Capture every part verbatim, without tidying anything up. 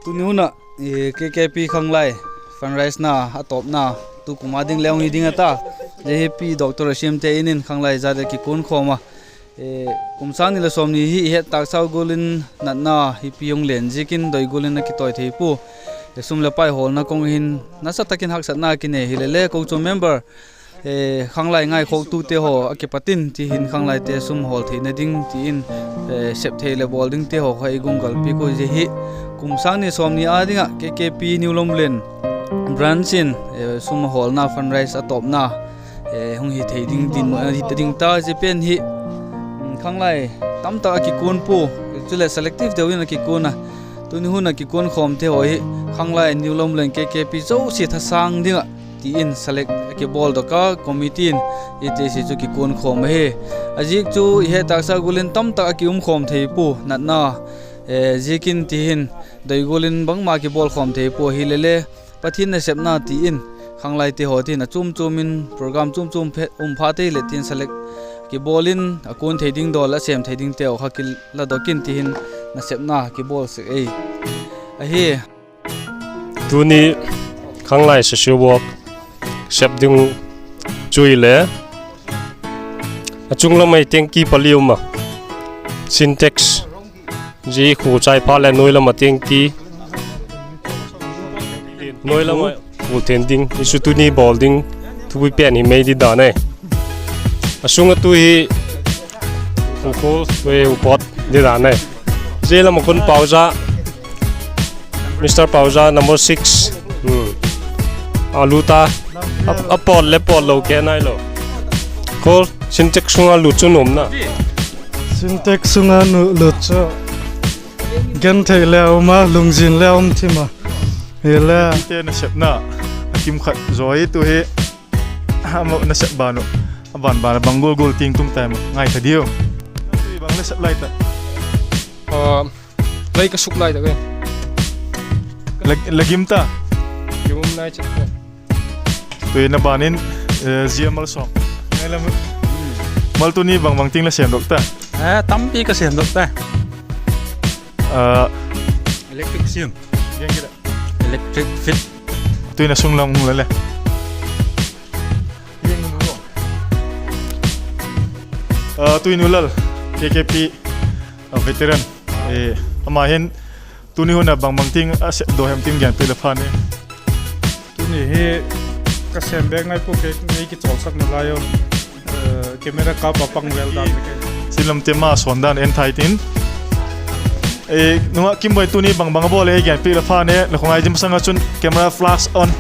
Tuni hun ah, eh, K K P Khanglai fundraise na a tawpna, tu kum a ding le hung hi ding a ta. Zia hi Pi Doctor Asiamte In in Khanglai zat a kikuan khawm a. Eh, kum sâng ni leh sawmni hi i het tâksau gual in natna hi pi hung len ziakin doi gual in a kitawi thei pua. Eh, sum leh pai hawlna kong hin nasa tak in haksatna kinei hile le kochuam member, eh, Khanglai ngaikhawktute haw a kipat in ti hin Khanglaite sum hawl theina ding ti in, eh, sep thei leh bawl dingte haw kha i gung galpi kua zia hi. Kum sâng ni sawmni a ding ah K K P New Lomlen branch in, eh, sum a hawlna fundraise a tawpna, eh, hung hi thei ding din, eh, hi ta ding ta zia pen hi, mm, Khanglai tamtak a kikuan pua, chuleh selective deu in a kikuan a. Tuni hun a kikuan khawmte haw hi Khanglai, New Lomlen, K K P zosia thasâng ding ah ti in select a kibawldok a, committee in i ti si chu kikuan khawm ahi. A ziak chu i het tâksau gual in tamtak a ki um khawm thei pua natna, eh, ziakin ti hin doi gual in bangma kibawl khawm thei pua hile le Pathian nasepna ti in Khanglaite haw tin a chuam chuam in program chuam chuam phe-, um pha tei leh tin select kibawl in a kuan thei ding dawl a sêm thei dingteu kha kiladok in ti hin nasepna kibawl sek ei. Ahi. Tuni Khanglai social work sep ding uh chu hile, a chung lam ah tengki pali um a, Sintex, zia khu chai phat leh nuai lam ah tengki, nuai lam ah khu then ding hi chu tuni bawl ding thupi pen hi mai di dan e. A sung a tu hi u khu, u pot di dan e. Zia lam ah khun Pauza, Mister Pauza number six. Hmm. A lut a. A, a pawt le pawt lo ke nai lo. Khol, Sintex sung a lut chu nuam na. Sintex sung a nu-, lut chu genthei le um a, lungzin le um thim a. Hile. Te nasepna a kim khat zaw hi tu hi. Ama nasep ban uh, a ban ban a bang gual gual tiang tung tai ma ngai kha diu. Tui bang la sep lai ta? Ah, lei ka suk lai ta ve. La, la gim ta? Gim um nai chet ta. Tui na ban in, eh, zia mal sawng. Ngai la mal. Mal tuni bang bang tiang la sêmdok ta? Eh, tampi ka sêmdok ta. Ah. Electric siam. Gen kit a. Electric fit. Tui na sung lam hung la le. Ah, Tuinu Lal, K K P, ah, veteran. Eh, ama hin tuni hun a bang bang tiang a sep daw hem tiang gen pi la pha ne. Tuni hi ka sêm bek ngai pua, kei, kei kichawlsakna lai u. Eh, camera kâp a pang vel dan ka. Silam te ma sawn dan en thai tin. Eh, nungak Kimboi tuni bang bang a bawl e, ei gen pi la pha ne, la khongai dim sanga chun camera flash on.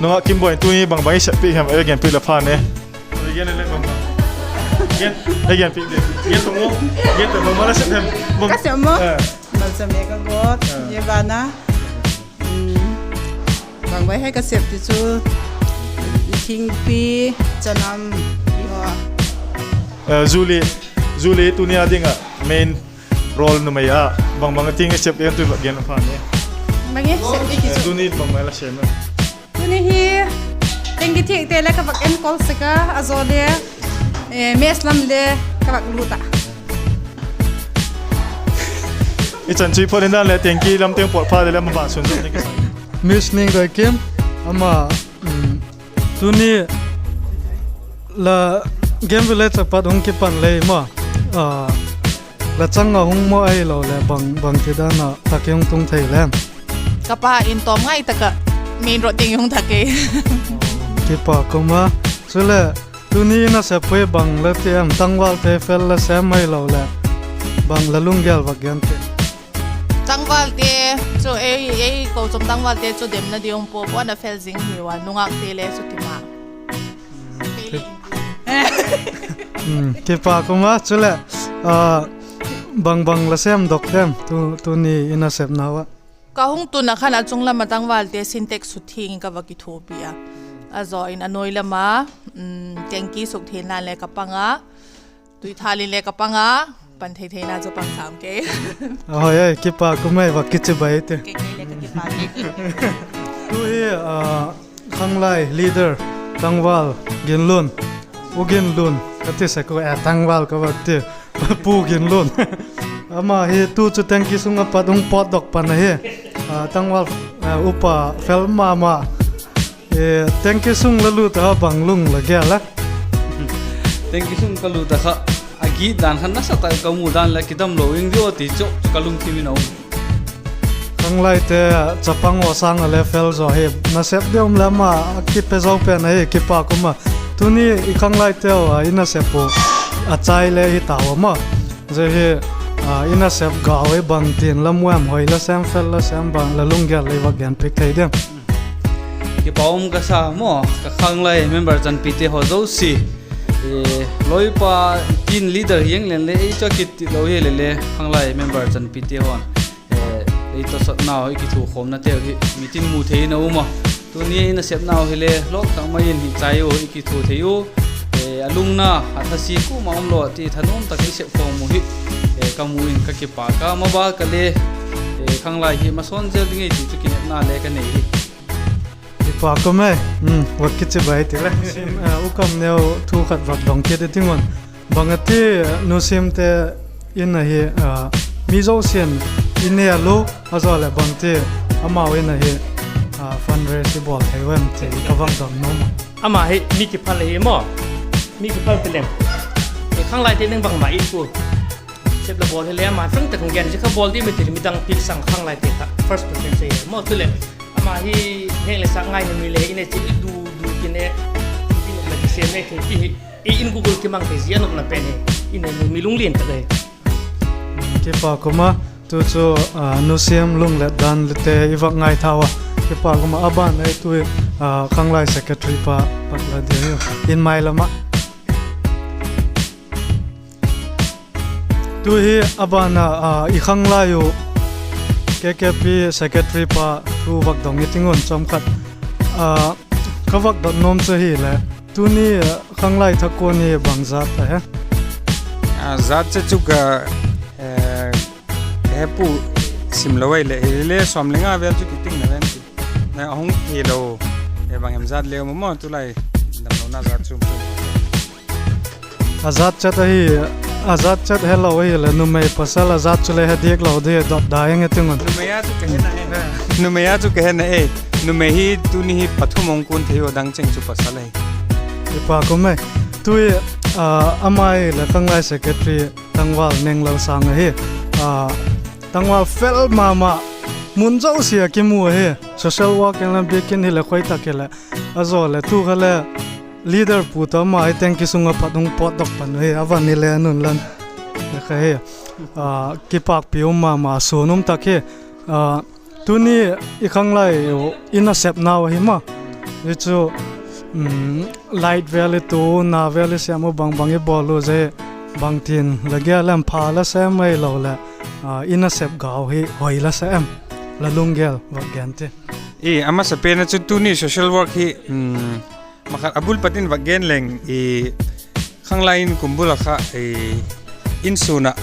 Nungak Kimboi tuni bang bang i sep pi hem, ei gen pi la pha ne. Ei gen le bang bang. Gen, ei gen pi de. Gen to mo. Gen to mo, ma la sep hem. Ka sep mo. Eh. Malsame ka got. Eh. Ye bana. Hmm. Bang bai he ka sep ti chu, i thingpi, chanam, i haw. Eh, Julie, Julie, tuni a ding a main role numei a, bang bang a ting a sep en tu va gen pha ne. Bang e sep ti chu. Eh, tuni bang bai la sep na. Tuni hi, tengki thik te le ka vak en kol sek a, a zaw le, eh, mess lam le ka vak lut a. I chan chu i phot in dan le tengki lam teng pawt pha le le ma ban sun zon ni ka sa. Miss Ningdoikim, ama, um, tuni la Game Village a pat hung kipan lei ma, ah, la chang a hung maw ahilo le bang, bang ti dan a tak i hung tung thei lem? Ka pa in tawm ngai tak a main road tiang i hung thak e. Kipak um a, chule tuni i nasep ui bang la ti em, tangvalte fel la sêm ahilo le bang la lunggel vak gen ti. Tangvalte chu ei, ei kochuam tangvalte chu demna ding um pua, puan a fel zing hi ua, nungakte le chu ti ma. Hmm, kipak um a, chule, ah, bang bang la sêmdok em, tu, tuni i nasepnau ah? Ka hung tun a khan a chung lam a tangvalte Sintex suthing ka va kithuapi a. A zaw in a nuai lam a, um, tengki suk theina le ka pang a. Tuithal in le ka pang a, pan thei theina chu pang sam kei. A hoi ai, kipak um ai, va kichibai te. Kei, kei le ka kipak e. Tu hi, ah, Khanglai leader, Tangval Ginlun, U Ginlun ka ti sek u, eh, Tangval ka va ti, Pu Ginlun. Ama hi tu chu tengki sung a pat hung pawtdok pan ahi. Tangval upa fel ma ma. Tengki sung la lut a bang lung la gel a? Tengki sung ka lut a kha, a git dan kha nasa tak ka mu dan leh kidamlo ing diu a ti chu ka lungthim in a um. Khanglaite chapang haw sâng a le fel zaw hi, nasep deuh um leh ama a kipe zo pen ahi, kipak um a. Tuni i khanglaiteu a i nasep u a chai le hi tau a maw. Zia hi i nasep gau hi bangtin la mu em, hoi la sem, fel la sem, bang la lunggel lei va gen piak thei diam? Kipak um ka sa maw, ka khanglai member chanpite haw zosia, loipa, team leader hiang len le ei chu a kiti lo hi le le, khanglai member chanpite haw'n ei tawsawtnau, i kithukhawmnateu hi mitin mu thei in a um a. Tuni i nasepnau hile lawk tak mai in hi chai u, i kithu thei u. A lungna a thasi kuama umlo ti thanuam tak i sepkhawm u hi ka mu in ka kipak a, mabâk a le khanglai hi masawn zel ding ei ti chu kinepna le ka nei hi. Kipak um e. Va kichibai ti le, u Kamneu thu khat vak dong kit i ding un. Bang a ti, Nu Siamte in ahi, mi zosia'n i ne a lu, a zaw leh bangti amau in ahi, fundraise i bawl thei uem ti ka vak dong nuam a. Ama hi mi kiphal ahi maw, mi kiphal ti leng, khanglaite ding bangma i pu sep la bawl hile ama chang tak hung gen, zia kha bawl di mi ti le midang pilsang khanglaite kha first preference ahi maw. Chuleh ama hi heng le sâng ngaina mi le i ne chi i du du kine, i ne la kisem le thei ti hi, i in Google kimang thei zia nopna pen hi, i ne mi lunglin tak ahi. Kipak um a, tu chu Nu Siam lunglet dante i vak ngaithau a. Kipak um a, a ban a tu khanglai secretary pa vak la ding in mai lam ah. Tu hi a ban a i khanglai u K K P secretary pa thu vak dong i ting un chawm khat. Ka vak dot nuam chu hile, tuni khanglai thakuan hi bang zat a he? Zat che chu ka he pu, sim lo ai le hile sawm le nga vel chu kiting na ven ti. A hung hilo, bang hem zat le um maw tulai damlona zat chu. A zat chet ahi, a zat chet helo ahileh numei pasal a zat chule he diak lo di dot da eng e ting un. Numei a chu ka hena e. Numei hi tuni hi pathum hung kun thei u, a dang cheng chu pasal ahi. Kipak um e. Tu hi amai le khanglai secretary tangval Nenglalsang ahi. Tangval fel ma ma, mun zosia kimu ahi. Social work in lam biakin hileh khoi tak hileh, a zaw leh tu kha le leader pu tawh ama hi tengki sung a pat hung pawtdok pan ahi, a van hile a nun lan. Kha hi kipakpi um ma ma, suan um tak hi. Tuni i khanglai u i nasepnau ahi ma, hi chu light vel i tu, na vel i sêm u, bang bang i bawl u, zia bangtin la gel em, pha la sêm ahilo leh i nasep gau hi hoi la sa em, la lunggel vak gen ti. A masapen a chun tuni social work hi, ma khat a bul pat in vak gen leng, khanglai in kumbul a kha, in sûn ah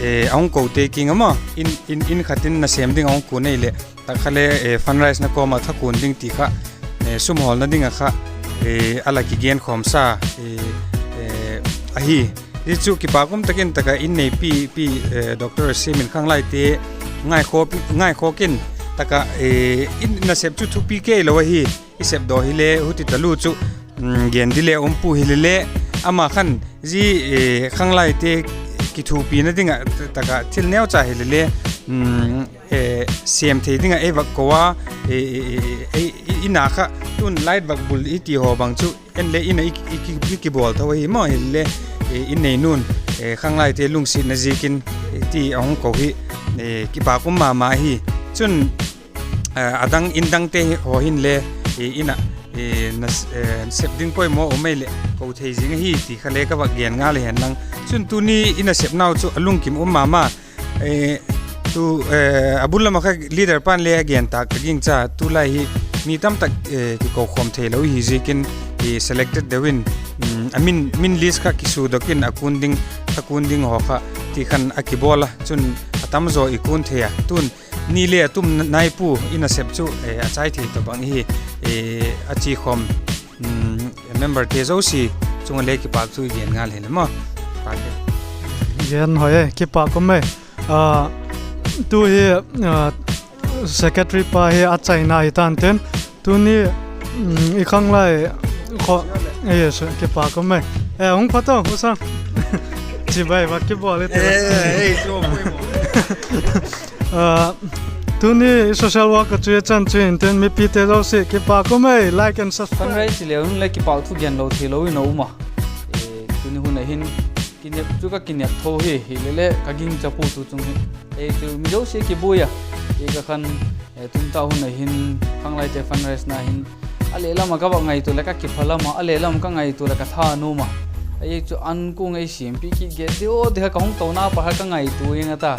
a hung kote kiang a maw, in khat in nasêm ding a hung kun ahileh, tak kha le fundraise na kawm ah thakuan ding ti kha, sum hawlna ding ah kha a la kigen khawmsa ahi. Hi chu kipak um tak in tak ah in neipi pi, Doctor Siam in khanglaite ngaikhawk in tak ah, in nasep chu thupi kei lo ahi, i sepdaw hile huti talu chu gen di le um pu hile le, ama khan zia khanglaite kithupina ding ah tak ah thil neucha hile le sêm thei ding ah ei vak ko a, i na kha tun light vak bul i ti haw bang chu en le in ah i kibawl tho ahi maw, hile in neinun khanglaite lungsiatna ziakin ti a hung ko hi, kipak um ma ma hi. Chun a dang in dangte haw hin le in ah sep ding poimaw um ei leh ko thei zing ahi ti kha le ka vak gen ngal a, hen lang chun tuni i nasepnau chu a lungkim um ma ma. Tu a bul lam ah kha leader pa'n le a gen tak ka gingcha, tulai hi mi tamtak kikokhawm theilo hi ziakin selected deu in, a min list kha kisudok in a kun ding, a kun ding haw kha ti khan a kibawl a, chun a tamzaw i kun thei a, tun ni le a tum nai pu i nasep chu a chai thei tawh bang hi, a chi khawm memberte zosia chung ah le kipak thu i gen ngal hile maw. Gen hoi e, kipâk um e. Tu hi secretary pa hi a chaina hi tan tin. Tuni i khanglai kho, kipâk um e. Hung pha to, u Sang. Chibai va kibawl i ti. Tuni social work a chu i chan chu intin, mipite zosia kipâk um e, like and subscribe. Fundraise le hun le kipâk thu gen lo theilo in a um a. Tuni hun a hin kinep chu ka kinep tho hi, hilele ka gingcha pua tu chung hi. Ei chu mi zosia kibuai a, i ka khan, tuni ta hun a hin khanglaite fundraisena hin a leh lam ah ka va ngaitua leh ka kipha lam ah, a leh lam ka ngaitua leh ka tha nuam a. Ei chu an kung ei siampi kit ge deu ti kha ka hung tona pa kha ka ngaitua ing a ta.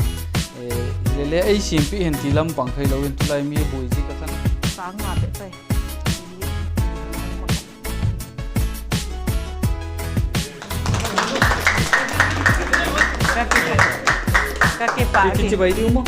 Hilele ei siampi hen ti lam pang theilo in tulai mi buai zi ka khan. Ka nga te tai. Ka kipa, kichibai diu maw.